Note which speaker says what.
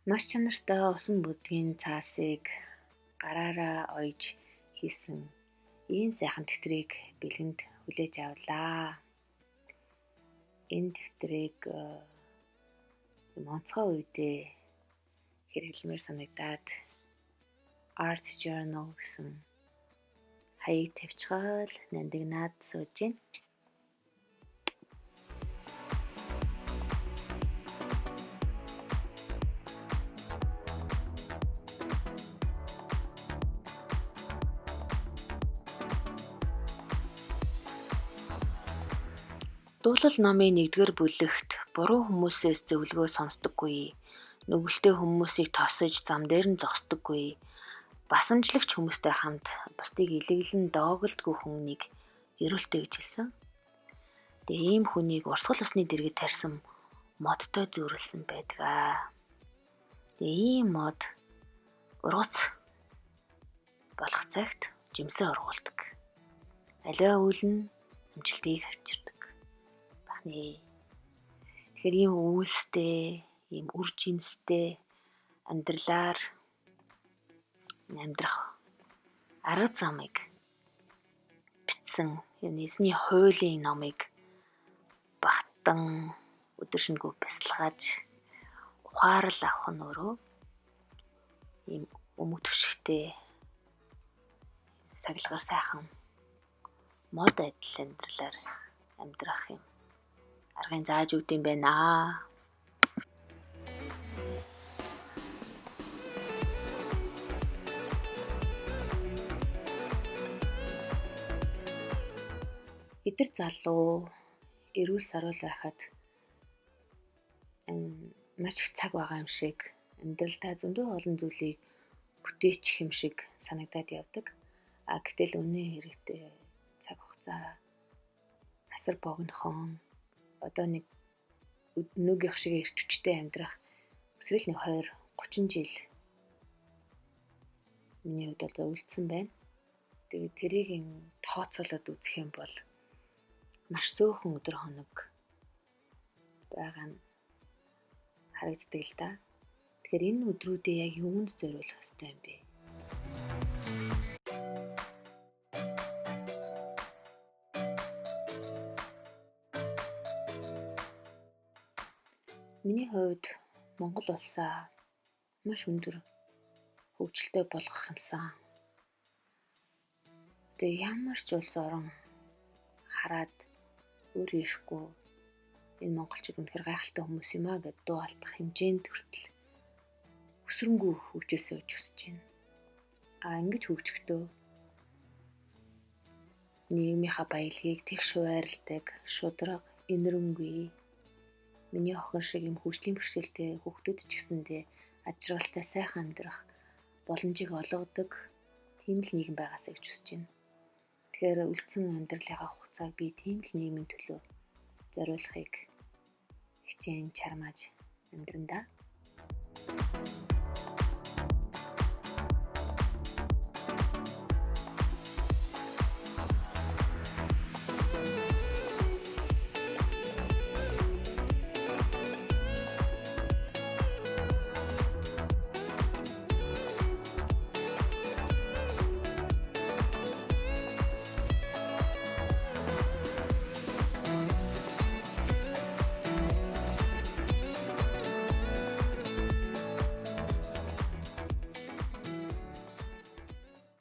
Speaker 1: Маш чанартай усан бүдгийн цаасыг гараараа оёж хийсэн ийм сайхан дэвтрийг бэлгэнд хүлээж авлаа. Энэ дэвтрийг онцгой үедээ хэрэглэмээр санагдаад Art Journal гэсэн хаяг тавьчихаад нандинаад сууж байна. Дуулал номын 1-р бүлэгт буруу хүмүүсээс зөвлөгөө сонсдоггүй, нүгэлтэй хүмүүсийг тосож зам дээр нь зогсдоггүй, басамжлагч хүмүүстэй хамт бусдыг илэглэн дооглодгүй хүнийг ерөөлтэй гэж хэлсэн. Тэгээ ийм хүнийг урсгал усны дэргэд тарьсан модтой зүйрлэсэн байдаг. Тэгээ ийм мод ургац болох цагт жимсээ ургуулдаг. Аливаа үйл нь амжилтыг авчирдаг. Бахнэ. Тэгэхээр ийм үйлстэй, ийм үр жимстэй амьдралаар амьдрах арга замыг бичсэн энэ эзний хуулийн номыг багтан өдөр шөнөгүй бясалгаж ухаарал авах нь өөрөө ийм өмг түшигтэй саглагар сайхан мод адил амьдралаар амьдрах юм аргыг зааж өгд юм байна. Эдэр залуу эрүүл саруул байхад маш их цаг байгаа юм шиг, амьдралдаа зөндөө олон зүйлийг бүтээчих юм шиг санагдаад явдаг. А гэтэл үнэн хэрэгтээ цаг хугацаа асар богинохон, одоо нэг өнөөгийнх шиг эрч хүчтэй амьдрах өсрөл нэг 20 30 жил миний хувьд бол үлдсэн байна. Тэгээд тэрийг тооцоолоод үзэх юм бол маш цөөхөн өдөр хоног байгаа нь харагддаг л да. Тэгэхээр энэ өдрүүдээ яг юунд зориулах ёстой юм бэ? Миний хувьд Монгол улсаа маш өндөр хөгжилтэй болгох юмсан. Тэгээ ямар ч улс орон хараад өөр ирэхгүй энэ монголчууд үнэхээр гайхалтай хүмүүс юм а гэд дуу алдах хэмжээнд хүртэл өсрөнгөө хөгжөөсэй гэж хүсэж байна. А ингэж хөгжихдөө нийгмийнхаа баялагийг тэгш хуваарлдаг, шударга, инэрэнгүй миний охин шиг юм хөгжлийн бэрхшээлтэй хүүхдүүд ч гэсэндээ ад жаргалтай сайхан амьдрах боломжийг олгодог тийм л нийгэм байгаасай гэж хүсэж байна. Тэгэхээр үлдсэн амьдралынхаа хугацааг би тийм л нийгмийн төлөө зориулахыг хичээн чармааж амьдран да.